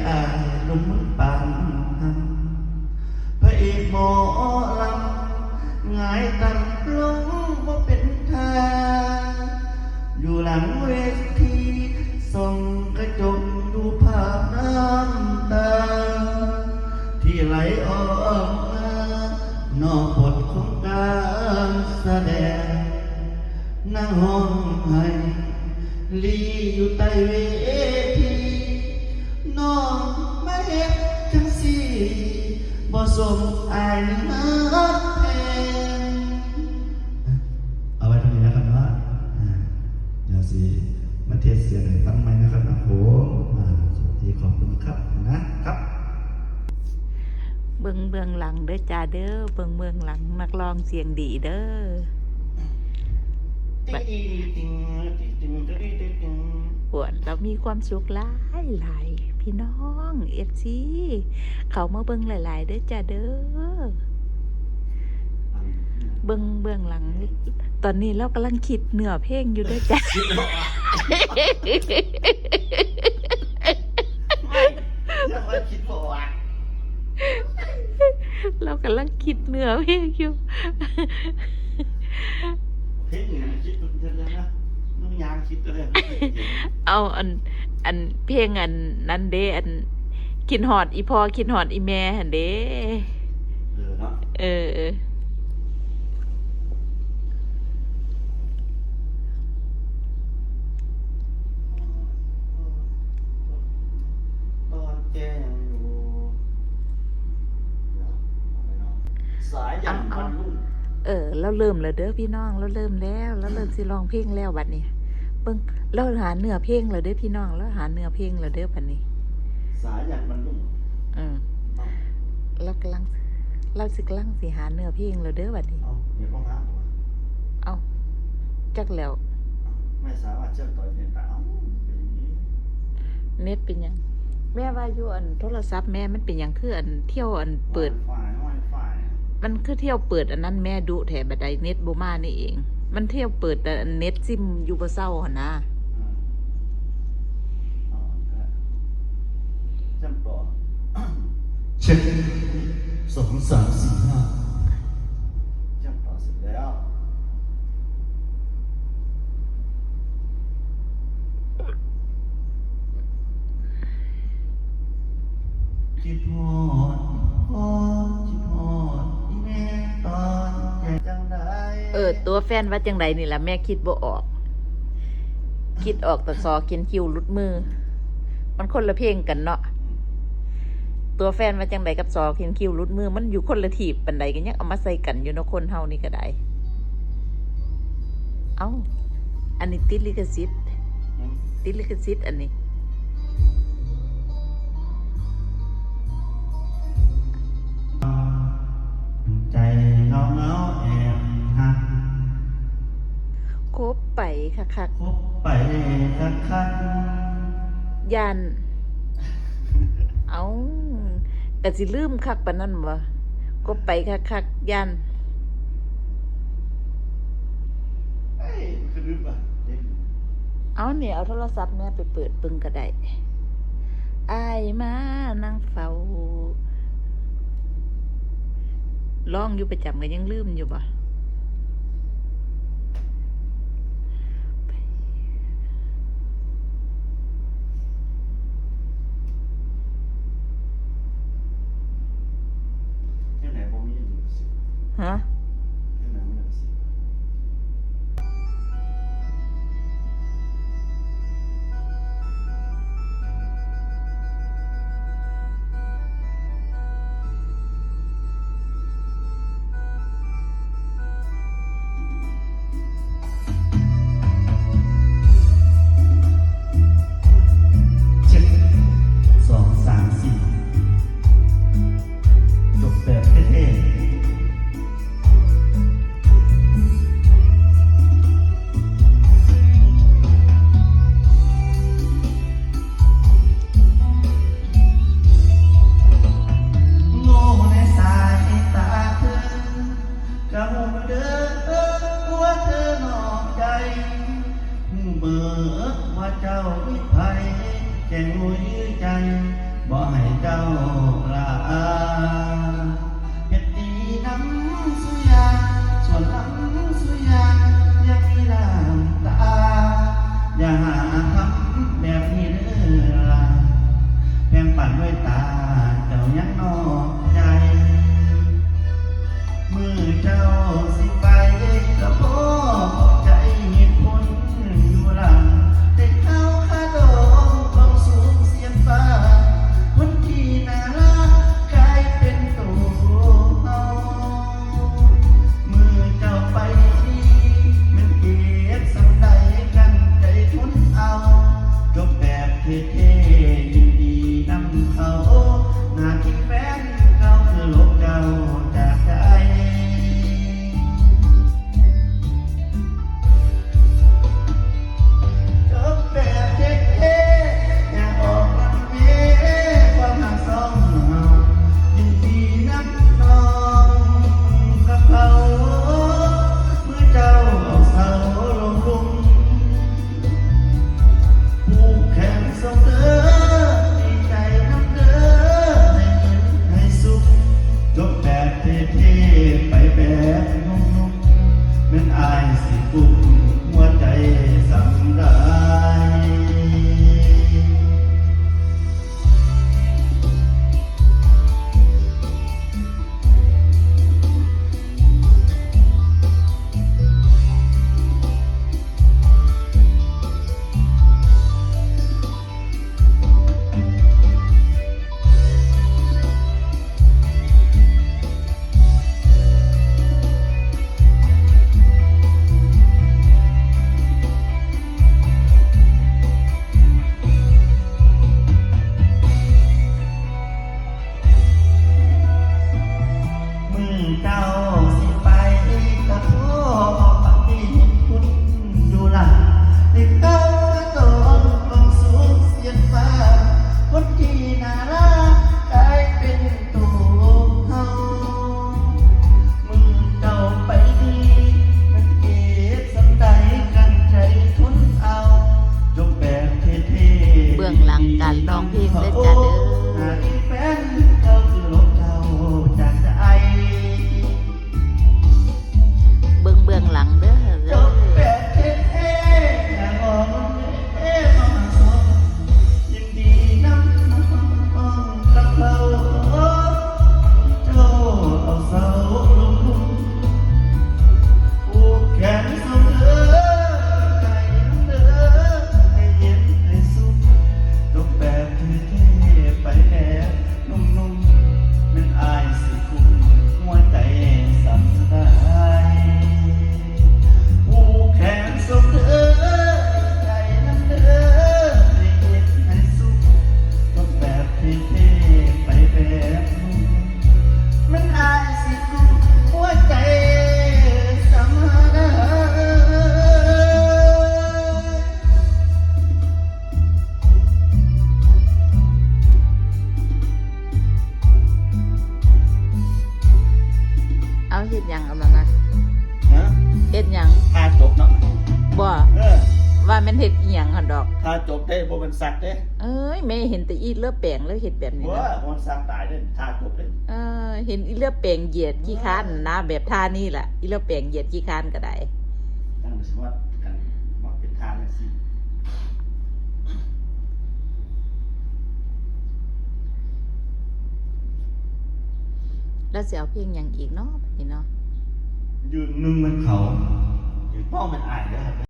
ອ້າຍໜຸ່ມປານຫັ້ນ ພະເອກໝໍລຳ ຫງາຍຕາລົງບໍ່ເປັນທ່າ ຢູ່ຫຼັງເວທີ ສ່ອງກະຈົກດູພາບນ້ຳຕາ ທີ່ໄຫຼອອກມາ ນອກບົດຂອງການສະແດງ. ນາງຮ້ອງໄຫ້ລີຢູ່ໃຕ້ເວທີ ນ້ອງມາເຮັດຈັ່ງຊີ້ ບໍ່ສົມອ້າຍນີ້ຮັກແພງ. ເອົາໄວ້ເທົ່ານີ້ນະຄັບເນາະ ອ່າ ດຽວຊິມາເທດສຽງໃຫ້ຟັງໃໝ່ນະຄັບນະ ໂອ້ ອ່າ ສະຫວັດດີ ຂອບຄຸນຄັບນະຄັບ. ເບິ່ງເບື້ອງຫຼັງເດີຈ້າເດີ ເບິ່ງເບື້ອງຫຼັງນັກຮ້ອງສຽງດີເດີ. ປວນ ລາວມີຄວາມສຸກຫຼາຍໆ ພີ່ນ້ອງ ເອັຟຊີ ເຂົ້າມາເບິ່ງຫຼາຍໆເດີຈ້າເດີ. ເບິ່ງເບື້ອງຫຼັງ ຕອນນີ້ລາວກຳລັງຄິດເນື້ອເພງຢູ່ເດີຈ້າ. ລາວກຳລັງຄິດເນື້ອເພງຢູ່. ເພງຫຍັງ? ຄິດເບິ່ງເທື່ອນະ ມັນຍາກຄິດເລີຍ. ເອົາ ອັນ ອັນເພງອັນນັ້ນເດ້ ອັນຄິດຮອດອີ່ພໍ່ ຄິດຮອດອີ່ແມ່ຫັ້ນເດ້. ເອີເນາະ ເອີ. ຕອນແກຍັງຢູ່ ສາຍັນ ເອົາ ເອົາ ວັນລຸງ. ເອີ ລາວເລີ່ມແລ້ວເດີພີ່ນ້ອງ ລາວເລີ່ມແລ້ວ ລາວເລີ່ມຊິຮ້ອງເພງແລ້ວບັດນີ້. ເບິ່ງ ລາວຫາເນື້ອເພງແລ້ວເດີພີ່ນ້ອງ ລາວຫາເນື້ອເພງແລ້ວເດີບັດນີ້. ສາຍັນ ວັນລຸງ. ເອີ ເອົ້າ ລາວກຳລັງ ລາວຊິກຳລັງຊິຫາເນື້ອເພງແລ້ວເດີບັດນີ້. ເອົ້າ ເນັດບໍ່ມາບໍ? ເອົ້າ ຈັກແລ້ວ. ເອົ້າ ແມ່ສາມາດເຊື່ອມຕໍ່ເນັດໄດ້. ເອົ້າ ເປັນຫຍັງ? ເນັດເປັນຫຍັງ? ແມ່ວ່າຢູ່ອັນໂທລະສັບແມ່ມັນເປັນຫຍັງ ຄືອັນທ່ຽວອັນເປີດ ວາຍຟາຍ ວາຍຟາຍ ມັນຄືທ່ຽວເປີດອັນນັ້ນແມ່ດຸແທ້ ບັດໃດເນັດບໍ່ມານີ້ເອງ. ມັນທ່ຽວເປີດແຕ່ອັນເນັດຊິມຢູ່ບໍ່ເຊົາຫັ້ນນາ. ອືມ ເອົາອັນນັ້ນແຫຼະ ຈຳຕໍ່. ເຊັກ ສອງ ສາມ ສີ່ ຫ້າ ຈຳຕໍ່ເສັດແລ້ວ. ຄິດຮອດ ຮອດ ຄິດຮອດອີ່ແມ່ຕອນແກ່ຈັ່ງໃດ. ເອີ ຕົວແຟນວ່າຈັ່ງໃດນີ້ລະ ແມ່ຄິດບໍ່ອອກ. ຄິດອອກແຕ່ຊໍຂຽນຄິ້ວຫຼຸດມື ມັນຄົນລະເພງກັນເນາະ. ຕົວແຟນວ່າຈັ່ງໃດກັບຊໍຂຽນຄິ້ວຫຼຸດມື ມັນຢູ່ຄົນລະທີບປານໃດ ກໍຍັງເອົາມາໃສ່ກັນຢູ່ເນາະ ຄົນເຮົານີ້ກໍໄດ້. ເອົ້າ ອັນນີ້ຕິດລິຂະສິດ ຫືມ ຕິດລິຂະສິດອັນນີ້. ໃຈເຫງົາໆແອບຮັກ ຄົບໄປຄັກໆ ຄົບໄປຄັກໆ ຢ້ານ ເອົ້າ ກະຊິລືມຄັກປານນັ້ນບໍ່? ຄົບໄປຄັກໆ ຢ້ານ ເອີຍ ມັນຄືລືມວ່າ ເອີ ເອົານີ້ ເອົາໂທລະສັບແມ່ໄປເປີດເບິ່ງກໍໄດ້. ອ້າຍມານັ່ງເຝົ້າ ຮ້ອງຢູ່ປະຈຳກໍຍັງລືມຢູ່ບໍ່? ແນວໃດບໍ່ມີອັນນີ້ຊິ ຮະ? ແນວໃດມັນຊິ ເຊັກ ສອງ ສາມ ສີ່ ຈົບແບບເທ່ໆ. ໂງ່ໃນສາຍຕາເທີ ກະຮູ້ເດີວ່າເທີນອກໃຈ ຮູ້ເບີດວ່າເຈົ້າມີໃຜ ແກ່ງໂງ່ຍໃຈ ບໍ່ໃຫ້ເຈົ້າລາ ເຮັດດີນຳສູ່ຢ່າງ ຊ່ວຍນຳສູ່ຢ່າງ ຢ່າມີນ້ຳຕາ ຢ່າຫາທຳແບບນີ້ເດີລະ ແພງປານດ້ວຍຕາ ເຈົ້າຍັງນອກໃຈ ມື້ເຈົ້າຊິໄປ ກະພໍເຂົ້າໃຈເຫດຜົນຢູ່ລະ ໄດ້ຂ່າວຄາດອງຂອງສູງສຽນຟ້າ ຄົນທີ່ໜ້າລາກກາຍເປັນໂຕເຮົາ ມື້ເຈົ້າໄປນີ້ ແມ່ນເຫດສ່ຳໃດ ກັ້ນໃຈທົນເອົາ ຈົບແບບເທ່ໆ ຍິນດີນຳເຂົາ ໜ້າທີ່ແຟນເກົ່າຄືລົບເຈົ້າຈາກໃຈ ຈົບແບບເທ່ໆ ຢ່າອອກລັງເວ ຄວາມຮັກສອງເຮົາ ຍິນດີນຳນ້ອງກັບເຂົາ ເມື່ອເຈົ້າເອົາເສົາລົງລຸ່ມ ຜູກແຂນສົ່ງເດີ ດີໃຈນຳເດີ ໃຫ້ເຢັນໃຫ້ສຸກ ຈົບແບບເທ່ໆ ໄປແບບນຸ້ມໆ ແມ່ນອ້າຍຊິກຸ້ມຫົວໃຈສ່ຳໃດ. ມື້ເຈົ້າຊິໄປກະພໍປະຕິບຸນຢູ່ລະ ໄດ້ເຂົ້າມາຕອນຂອງສູງສຽນຟ້າ ຄົນທີ່ໜ້າລາກກາຍເປັນໂຕເຮົາ ມື້ເຈົ້າໄປນີ້ ມັນເຈັບສ່ຳໃດ ກັ້ນໃຈທົນເອົາ ຈົບແບບເທ່ໆ ເບື້ອງຫຼັງການຮ້ອງເພງເດີຈ້າເດີ ເບິ່ງເບື້ອງຫຼັງເດີ. ເອົາເຮັດຫຍັງອັນນັ້ນນະ? ຮະ? ເຮັດຫຍັງ? ຖ້າຈົບເນາະ. ບໍ່. ເອີ. ວ່າແມ່ນເຮັດອີ່ຫຍັງຫັ້ນດອກ. ຖ້າຈົບເດ້ ບໍ່ແມ່ນສັກເດ້. ເອີຍ ແມ່ເຫັນແຕ່ອີເລືອແປງແລ້ວເຮັດແບບນີ້ນະ. ບໍ່ ບໍ່ສັກຕາຍເດ້ ຖ້າຈົບເດ້. ເອີ ເຫັນອີເລືອແປງຢຽດຂີ້ຄ້ານນະ ແບບທ່ານີ້ລະ ອີເລືອແປງຢຽດຂີ້ຄ້ານກະໄດ້. ຈັ່ງຊິວ່າກັນວ່າເປັນທ່າຈັ່ງຊີ້. ແລ້ວຊິເອົາເພງຫຍັງອີກເນາະ ບັດນີ້ເນາະ? ຢືນໜຶ່ງແມ່ນເຂົາ ຢືນສອງແມ່ນອ້າຍເດີ.